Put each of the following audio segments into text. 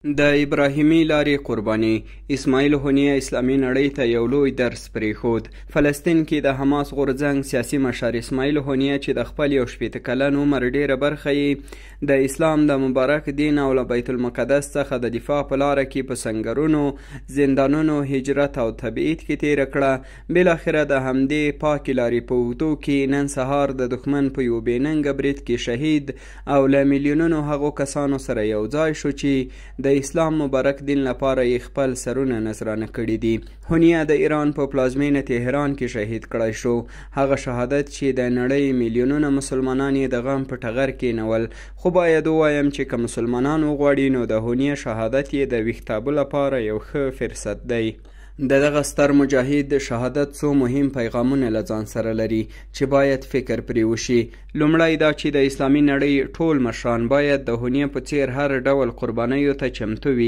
د ابراهیمي لارې قرباني. اسماعیل هنیه اسلامي نړۍ ته یو لوی درس پرېښود. فلسطین کې د حماس غورځنګ سیاسي مشر اسماعیل هنیه چې د خپل 61 کلن عمر ډېره برخه یې د اسلام د مبارک دین او له بیت المقدس څخه د دفاع په لاره کې په سنګرونو، زندانونو، هجرت او تبعید کې تېره کړه، بالاخره د همدې پاکې لارې په اوږدو کې نن سهار د دښمن په یو بې ننګه برید کې شهید او له میلیونونو هغو کسانو سره یو ځای شو چې د اسلام مبارک دین لپاره یې خپل سرونه نذرانه کړي دي. هنیه د ایران په پلازمینه تهران کې شهید کړای شو، هغه شهادت چې د نړۍ میلیونونه مسلمانان یې د غم په ټغر کېنول. خو باید ووایم چې که مسلمانان وغواړي نو د هنیه شهادت یې د ویښتابه لپاره یو ښه فرصت دی. د دغه ستر مجاهد شهادت څو مهم پیغامونه له ځان سره لري چې باید فکر پرې وشي. لومړی دا چې د اسلامي نړۍ ټول مشران باید د هنیه په څیر هر ډول قربانیو ته چمتو وي،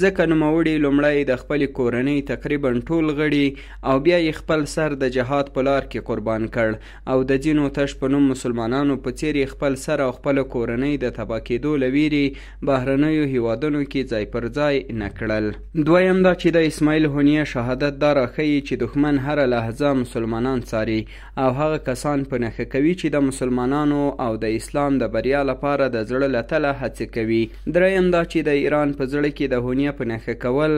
ځکه نوموړي لومړی د خپلې کورنۍ تقریبا ټول غړي او بیا یې خپل سر د جهاد په لار کې قربان کړ او د ځینو تش په نوم مسلمانانو په څیر یې خپل سر او خپله کورنۍ د تباه کېدو له ویرې بهرنیو هیوادونو کې ځای پر ځای نه کړل. دویم دا چې د اسماعیل هنیه شهادت دا راښیي چې دښمن هره لحظه مسلمانان څاري او هغه کسان په نښه کوي چې د مسلمانانو او د اسلام د بریا لپاره د زړه له تله هڅې کوي. دریم دا چې د ایران په زړه کې د هنیه په نښه کول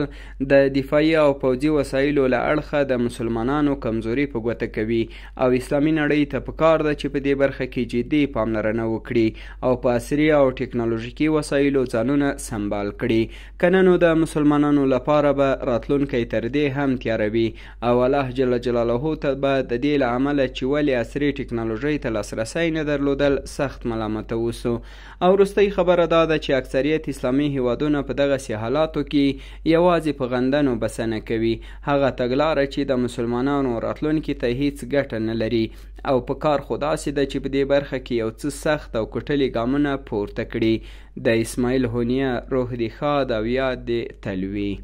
د دفاعي او پوځي وسایلو له اړخه د مسلمانانو کمزوري په ګوته کوي او اسلامي نړۍ ته پکار ده چې په دې برخه کې جدي پاملرنه وکړي او په عصري او ټکنالوژیکي وسایلو ځانونه سمبال کړي، که نه نو د مسلمانانو لپاره به راتلونکی تر دې هم تیاره وي او الله جل جلاله ته به د دې له امله چې ولې عصري ټکنالوژۍ ته لاسرسی نه درلودل سخت ملامت اوسو. او وروستۍ خبره دا ده چې اکثریت اسلامي هیوادونه په دغسې حالاتو کې یوازې په غندنو بسنه کوي، هغه تګلاره چې د مسلمانانو راتلونکي ته هیڅ ګټه نه لري او په کار خو داسې ده چې په دې برخه کې یو څه سخت او کوټلي ګامونه پورته کړي. د اسماعیل هنیه روح دې ښاد او یاد دې تل وي.